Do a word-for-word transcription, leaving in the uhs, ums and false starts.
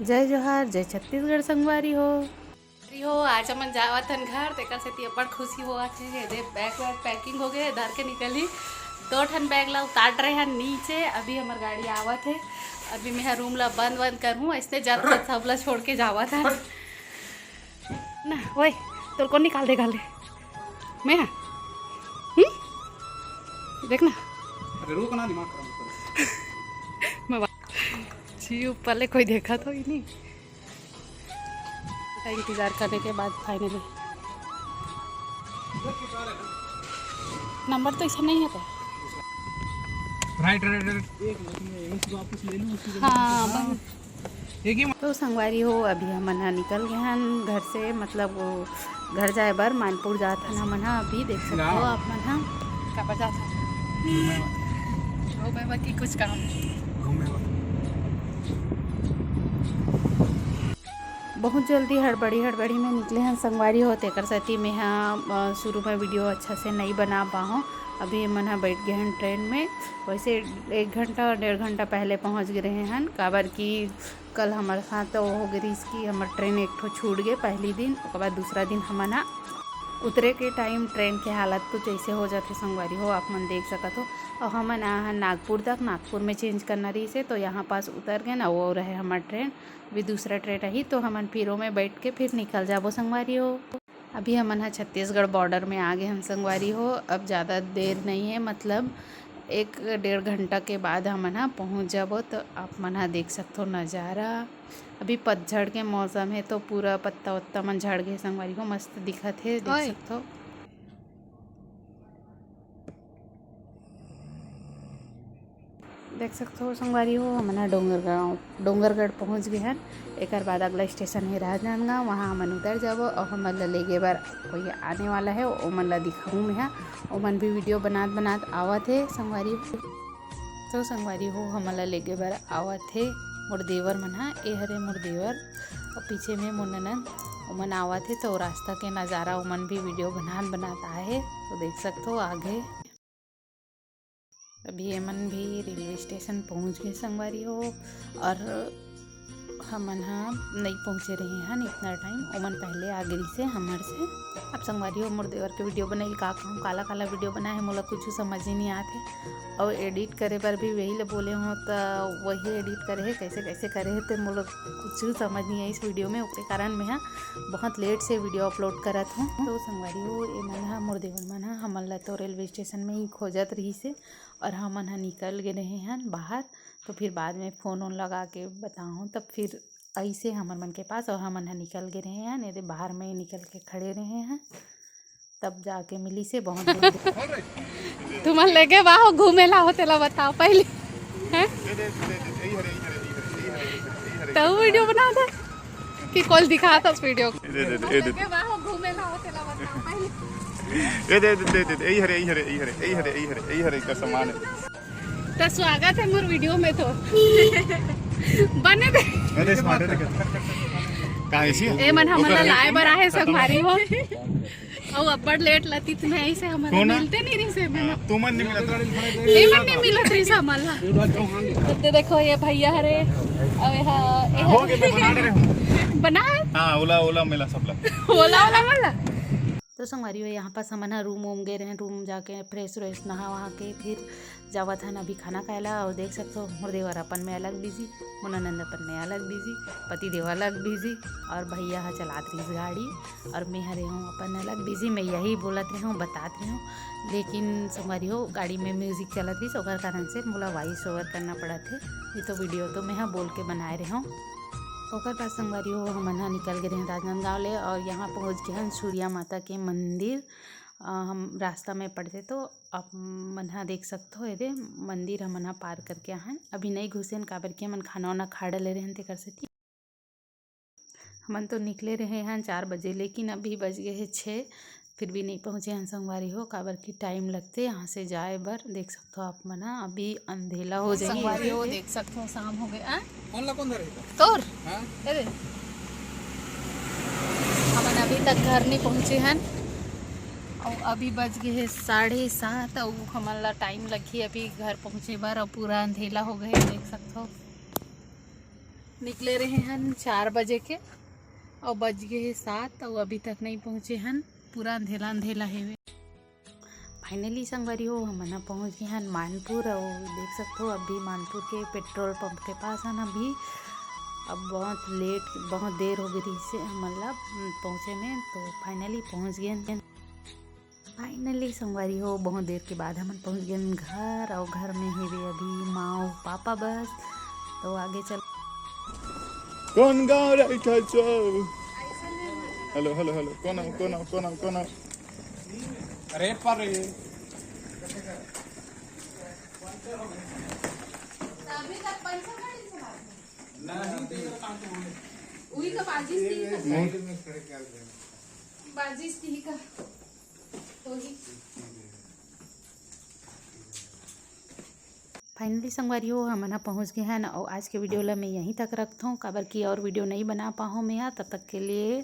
जय जोहार, जय छत्तीसगढ़ संगवारी हो। संगवारी हो, आज हमन जावत हन घर, तेकर सेती अब्बड़ खुशी होवत हे। ये दे, बैग वैग पैकिंग हो गए, धर के निकली। दो ठन बैग ला उतार रहे हन नीचे। अभी हमर गाड़ी आवत हे, अभी मैं रूम ला बंद बंद करहूँ, ऐसने जात जात सब ला छोड़ के जावत हन। ना ओए, तोर कोन निकाल देगा ले? मैं हाँ? हम्म? देख ना। अरे रुक ना, दिमाग खराब मत कर। मैं बा-, जी, ऊपर ले कोई देखा तो ही नहीं। का इंतजार करने के बाद फाइनली नंबर तो ऐसा नहीं है। Right, right, right. एक मिनट में इसको वापस ले लूँ, उसकी जगह। हाँ, बस। एक ही तो संगवारी हो, अभी हमन ह निकल गए हन घर से, मतलब वो घर जाए बर मानपुर जात हन हमन ह। अभी देख सकते हो आप मन ह। काबर जात हन? घूमे बर। घूमे बर कि कुछ काम? घूमे बर। बहुत जल्दी हड़बड़ी हड़बड़ी में निकले हन संगवारी हो, तेकर सेती मेंहा, अ, शुरू में वीडियो अच्छा से नई बना पाहूँ। अभी एमन ह बैठ गए हन ट्रेन में। वैसे एक घंटा, डेढ़ घंटा पहले पहुँच गए रहे हन, काबर कि कल हमर साथ तो हो गए रहिस कि हमर ट्रेन एक ठो छूट गए पहली दिन, ओकर बाद दूसरा दिन हमन ह उतरे के टाइम ट्रेन के हालत कुछ ऐसे हो जाथे संगवारी हो, आप मन देख सकत हो। और हमन आए हन नागपुर तक, नागपुर में चेंज करना रहिस हे, तो यहाँ पास उतर गए ना, वो रहे हमर ट्रेन। अभी दूसरा ट्रेन आही, तो हमन फिर ओमे बैठ के फिर निकल जाबो संगवारी हो। अभी हमन ह छत्तीसगढ़ बॉर्डर में आ गए हन संगवारी हो। अब ज़्यादा देर नहीं है, मतलब एक डेढ़ घंटा के बाद हमन ह पहुँच जाबो। तो आप मन ह देख सकथो नज़ारा, अभी पतझड़ के मौसम है, तो पूरा पत्ता उत्ता मन झड़ गए संगवारी हो, मस्त दिखत हे, देख ओए। सकथो। देख सकथो संगवारी हो, हमन ह डोंगरगांव, डोंगरगढ़ पहुंच गए हन। एकर बाद अगला स्टेशन हे राजनांदगांव, वहाँ हमन उतर जाबो और हमन ला लेगे बर कोई आने वाला है, ओमन ला दिखाऊँ मैं ह। ओमन भी वीडियो बनात बनात आवत हे संगवारी हो। तो संगवारी हो, हमन ला लेगे बर आवत हे मोर देवर मन ह। ए हरे मोर देवर और पीछे में मोर ननद, ओमन आवत हे, तो रास्ता के नज़ारा ओमन भी वीडियो बनात बनात आए हे, तो देख सकथो आगे। अभी एमन भी रेलवे स्टेशन पहुंच गए संगवारी हो, और हमन ह नहीं पहुंचे रहे हन इतना टाइम, ओमन पहले आ गए से हमर से। अब संगवारी हो, मोर देवर के वीडियो बनाई का कहूँ, काला काला वीडियो बनाए है, मोला कुछ समझ ही नहीं आत है। और एडिट करे बर भी वही ले बोले हो, तो वही एडिट करे है, कैसे कैसे करे है, तो मोला कुछ समझ नहीं आई इस वीडियो में, ओके कारण मैं ह बहुत लेट से वीडियो अपलोड करत हूँ। तो संगवारी हो, एमन ह मोर देवर मन ह हमन ला तो रेलवे स्टेशन में ही खोजत रहिस हे, और हमन ह निकल गए रहे हन बाहर। तो फिर बाद में फ़ोन वोन लगा के बताहूँ, तब फिर ऐसे हमर मन के पास, और हमन ह निकल गए रहे हन, एदे बाहर में ही निकल के खड़े रहे हन, तब जाके मिली से बहुत देर। तुमन लेगे बाहो घूमे ला हो, तेला बताओ पहले, हैं? ये दे, दे, दे, यही हरे, यही हरे, यही हरे, यही हरे, यही हरे, यही हरे। तो वीडियो बना दे कि कॉल दिखा था वीडियो। ये दे, दे, दे, ये दे। लेगे बाहो घूमे ला हो, तेला बताओ पहले। ये दे, दे, दे, दे, यही हरे, यही हरे, यही हरे, यही हरे, यही हरे, यही हरे का सामान है। तो स्वागत है मोर वीडियो में तो। बने दे। अरे स्मार्ट है। कहाँ ऐसी है? ए मन हमन ला लाए बर आहे संगवारी हो। अउ अब्बड़ लेट लतीत में ऐसे हमन कौन है? मिलते नहीं रही से मन। हाँ, तुमन नहीं मिला था। ए मन नहीं मिलत रही से हमन ला। तो देखो ये भैया हरे। अबे हाँ, ये हो गए, मैं बना रहे हूँ। बना है? हाँ, ओला, ओला मिला सब ला। ओला, ओला मिला। तो संगवारी हो, यहाँ पास हमन ह रूम वूम गए रहे, रूम जाके फ्रेश व्रेश नहा वहा के फिर जावत हन अभी खाना खाए ला। और देख सकथो मोर देवर अपन में अलग बिजी, मोर ननद अपन में अलग बिजी, पति देव अलग बिजी, और भैया ह चलात रहिस गाड़ी, और मैं हरे हूँ अपन अलग बिजी। मैं यही बोलत रहे हूँ, बतात रहे हूँ, लेकिन संगवारी हो गाड़ी में म्यूजिक चलत रहिस, ओकर कारण से मोला वॉइस ओवर करना पड़त हे, नहीं तो वीडियो तो मैं ह बोल के बनाए रहे हूँ। ओकर बाद संगवारी हो हमन ह निकल गए रहे राजनांदगांव ले, और यहाँ पहुँच गए हन सूर्या माता के मंदिर। अ, हम रास्ता में पड़ते तो आप मन ह देख सकथो, एदे मंदिर हमन ह पार करके आहन। अभी नहीं घुसेन, काबर कि हमन खाना वाना खा डले रहन, तेकर सेती हमन तो निकले रहे हन चार बजे, लेकिन अभी बज गए हे छः, फिर भी नहीं पहुँचे हन संगवारी हो, काबर कि टाइम लगते यहाँ से जाए बर। देख सकथो आप मन ह, अभी अंधेला हो जाही। संगवारी हो, देख सकथो शाम हो गए। आ? कौन ला कौन धरे? तोर? हाँ? अरे। हमन अभी तक घर नहीं पहुँचे हन। अउ अभी बज गए हे साढ़े सात, अउ हमन ला टाइम लगही अभी घर पहुँचे बर, अउ पूरा अंधेला हो गए, देख सकथो। निकले रहे हन चार बजे के, अउ बज गे हे सात, अउ अभी तक नहीं पहुँचे हन। पूरा अंधेला अंधेला हेवे। फाइनली संगवारी हो, हमन ह पहुँच गे हन मानपुर। अउ देख सकथो, अभी मानपुर के पेट्रोल पंप के पास हन अभी। अब बहुत लेट, बहुत देर हो गई रहिसे हमन ला पहुँचे में, तो फाइनली पहुँच गे हन। फाइनली संगवारी हो, बहुत देर के बाद हमन पहुँच गे हन घर। अउ घर में हेवे अभी माँ अउ पापा बस। तो आगे चल। कौन गाँव रही था सो? हेलो, हेलो, हेलो, कौन, कौन, कौन, कौन? अरे पर अभी तक पंचर गाड़ी से बात है। उही तो बाजिश थी, बाजिश थी का। तो ही। फाइनली संगवारी हो, हमन ह पहुँच गे हन। अउ आज के वीडियो ला मैं यहीं तक रखथों, काबर कि और वीडियो नहीं बना पाहूँ मैं ह। तब तक के लिए